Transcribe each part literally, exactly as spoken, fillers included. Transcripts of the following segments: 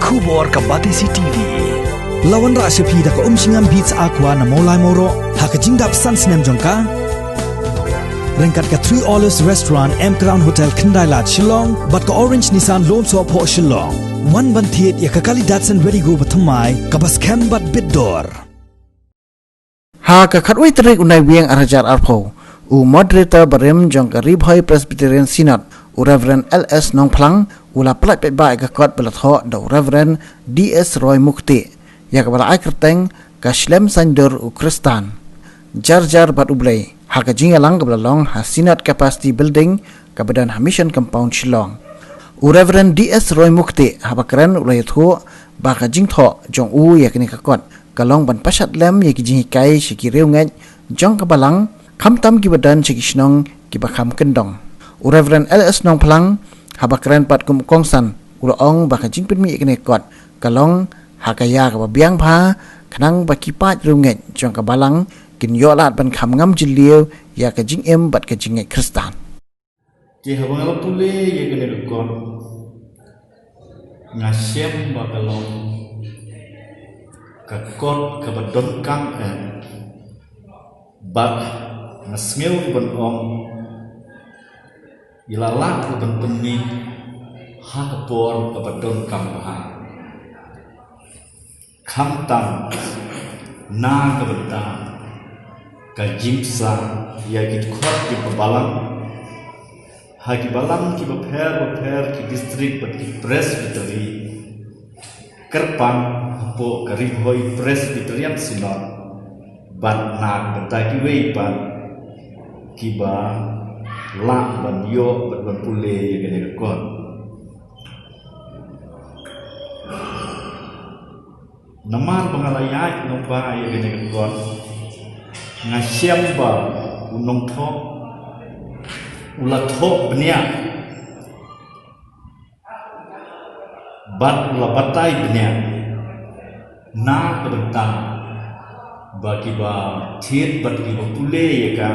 Khubor ka Batesi T V. La wanrah sha phi da ka Umshngam Beats Aqua na Mawlai Mawroh ha ka jingdap san snem jong ka. Ryngkat ka Three Olives Restaurant, M Crown Hotel, Khyndai Lad, Shillong, bad ka Orange Nissan Lumsohphoh, Shillong. Wan ban thied ïa ka kali Datsun Redi-GO bathymmai kaba skhem bad bit dor. Ha ka khatwei tarik u Naiwieng ar hajar arphew, u Moderator barim jong ka Ri Bhoi Presbyterian Synod, u Reverend L S Nongphlang, u la pyllait paidbah ïa ka kot ba la thoh da u Reverend D S Roy Muktih, ïa kaba la ai kyrteng Ka Shlem Saiñdur u Khristan, Jar Jar bad U Blei, ha ka jingïalang kaba la long ha Synod Capacity Building, kaba don ha Mission Compound, Shillong. U Reverend D S Roy Muktih, haba kren, u la ïathuh ba ka jingthoh jong u ïa kane ka kot ka long ban pashat lem ïa ki jinghikai sha ki riewngeit jong ka Balang, khamtam kiba don sha ki shnong kiba kham kyndong. U Reverend L S Nongphlang, haba kren pat kum u kongsan, u la ong ba ka jingpynmih ïa kane ka kot ka long ha ka ïa kaba biang bha, khnang ba ki paid riewngeit jong ka Balang kin ïoh lad ban kham ngam jylliew ïa ka jingim bad ka jingngeit Khristan. Te haba nga la pule ïa kane ka kot, nga shem ba ka long ka kot kaba donkam eh, bad nga sngew ban ong, ïa la lah ban pynmih ha ka por kaba donkam bha. Khamtam na ka bynta ka jingpynsah ïa ki dkhot kiba balang ha ki balang kiba pher bapher, ki district bad ki presbytery, kyrpang hapoh ka Ri Bhoi Presbyterian Synod, bad na ka bynta kiwei pat kiba lah ban ïoh bad ban pule ïa kane ka kot. Namar ba nga la ïaid lyngba ïa kane ka kot, nga shem ba u nongthoh u la thoh bniah bad u la batai bniah na ka bynta ba kiba thied bad kiba pule ïa ka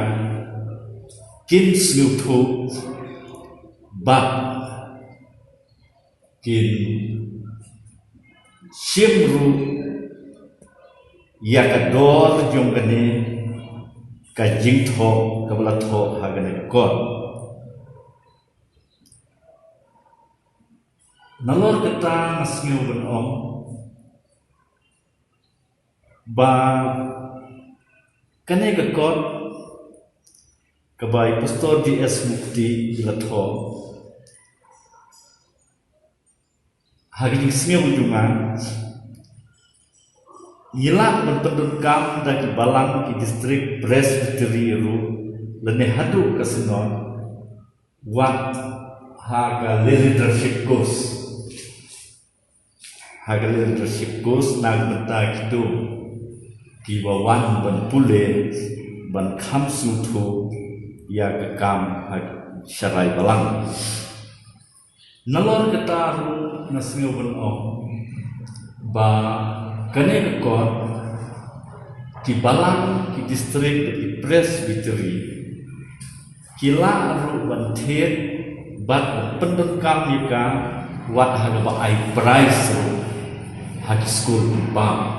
kin sngewthuh bad kin shim ruh ïa ka dor jong kane ka jingthoh kaba la thoh ha kane ka kot. Nalor kata nga sngew ban ong ba kane ka kot kaba i Pastor D S Muktih i la thoh, ha ka jingsngew jong nga, ngi lah ban pyndonkam da ki balang, ki district presbytery ruh, lane haduh ka synod, wat ha ka lay leadership course. Ha ka lay leadership course na ka bynta kito kiba wan ban pule, ban kham sngewthuh ïa ka kam ha sharai balang. Nalor kata ruh nga sngew ban ong ba kane ka kot, ki balang, ki district, ki presbytery, ki lah ruh ban thied bad ban pyndonkam ïa ka wat ha kaba ai prize ruh ha ki skul pynpaw.